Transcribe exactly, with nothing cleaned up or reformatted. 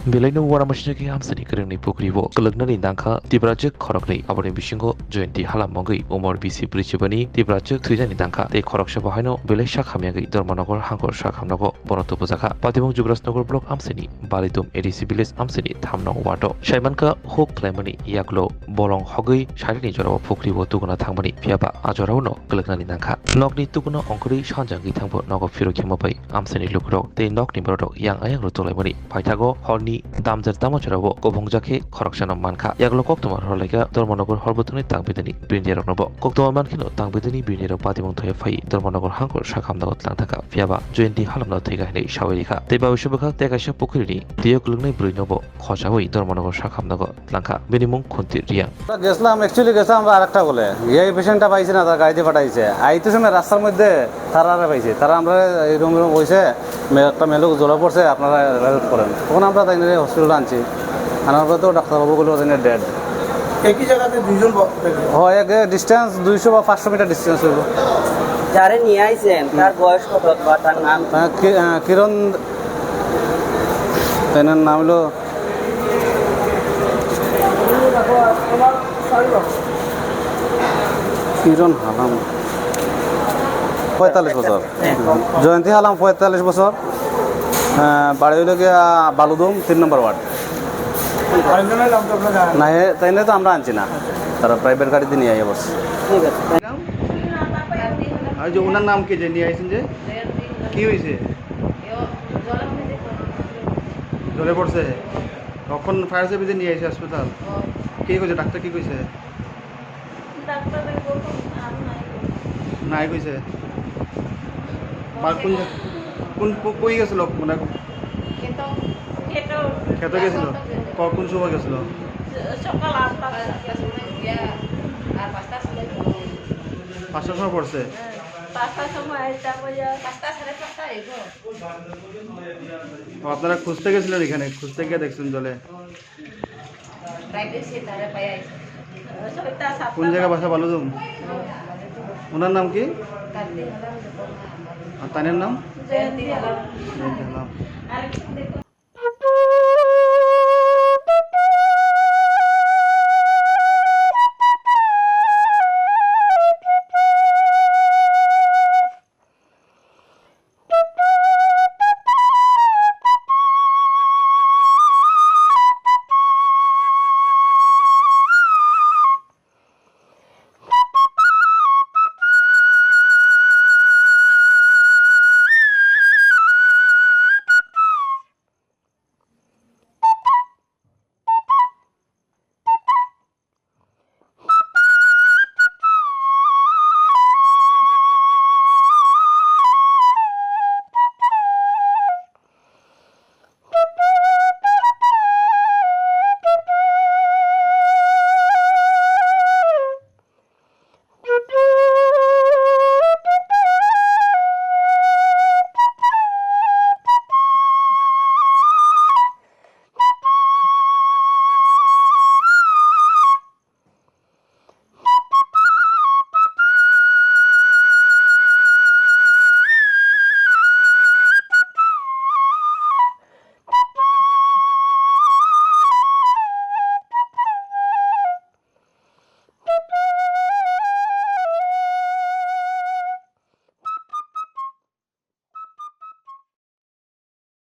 Belaino uanamasingcha khe hamsani kwrwngni pukhri o kwlwknani nangkha Tiprajwk khoroknwi, aboni bisingo Jayanti Halam wngwi umor bisi brwi chibani Tiprajwk thwijani nangkha, tei khoroksa bo haino belai sak hamyagwi Dharmanagar hangkor sak hamnago bono tubujakha. Patimung Jugrajnagar block amsini Balidum A D C village amsini tham nong ward o. Saimankha huk khlaimani yaklo bolong hogwi sairani jorao pukhri o tuguna thangmani, phiyaba a jorao no kwlwknani nangkha. Nokni tuguna ongkhorwi sanjagwi thangbo nogo phirok khema bai amsini lukurok tei nokni bororok yang ayang rw tonglaimani. Paithago horni damjar tamo jorao kubungjak khe khoroksano mankha. Yaklo koktwma rwlaikha Dharmanagar horbothani tangbidini biniaroknobo. Koktwma mankheno tangbidini biniarok patimung thaya phai Dharmanagar hangkor sak hamnago tlang thangkha. Phiyaba Jayanti Halamno thwikha hinwi sawi rikha. Tei bawisu bwkhak tei kaisa pukhrini twiyo kwlwknai bwrwinobo khochawi Dharmanagar sak hamnago tlangkha. Bini mung Khunti Riyang. আমরা গেছিলাম, actually গেছিলাম আমরা আরেকটা বলে, এই পেশেন্টটা পাইছি না, তার গাড়িতে পাঠাইছে। আইতে সময় রাস্তার মধ্যে তারারে পাইছি, তারা আমরা এই রুম রুম বইছে, মে-, একটা মেয়ে লোক জ্বলে পড়ছে, আপনারা হেল্প করেন। তখন আমরা তাই নিয়ে হসপিটালে আনছি, আনার পরে তো ডাক্তারবাবু বললো যে ডেড। একই জায়গাতে দুইজন ব-, হয়, এক ডিস্টেন্স দুইশো বা পাঁচশো মিটার ডিস্টেন্স হইব। যারে নিয়ে আইছেন, তার বয়স কত বা তার নাম? আহ, কি-, আহ, কিরণ, তাই নাম হলো কিরণ হালাম, পঁয়তাল্লিশ বছর। জয়ন্তী হালাম, পঁয়তাল্লিশ বছর। আহ, বাড়ি হইল গিয়া বালুদুম, তিন নম্বর ওয়ার্ড। আরেকজনের নাম তো আপনারা জানেন? না, হে, তাই নিয়ে তো আমরা আনছি না, তারা প্রাইভেট গাড়িতে নিয়ে আইয়া বসছে। ঠিক আছে। আর যে ওনার নাম কি, যে নিয়ে আইছেন যে? কি হয়েছে? জ্বলে পড়ছে? কখন ফায়ার সার্ভিসে নিয়ে আইছে হসপিটাল? কে কইছে? ডাক্তার কি কইছে? ডাক্তারে বলতো আর নাই। নাই কইছে? বা কোন, কোন, কো-, কই গেছিল? মানে খেত, খেত। খেতে গেছিল? ক-, কোন সময় গেছিল? সকাল আটটা। আর পাঁচটার সময় পড়ছে? হ্যাঁ, পাঁচটার সময়, তারপরে পাঁচটা, সাড়ে পাঁচটা এগো। ও, আপনারা খুঁজতে গেছিলেন এখানে, খুঁজতে গিয়ে দেখছেন জলে? কোন জায়গা বাসা? বালুদুম। ওনার নাম কি? আর তানের নাম? জয়ন্তী হালাম। জয়ন্তী হালাম।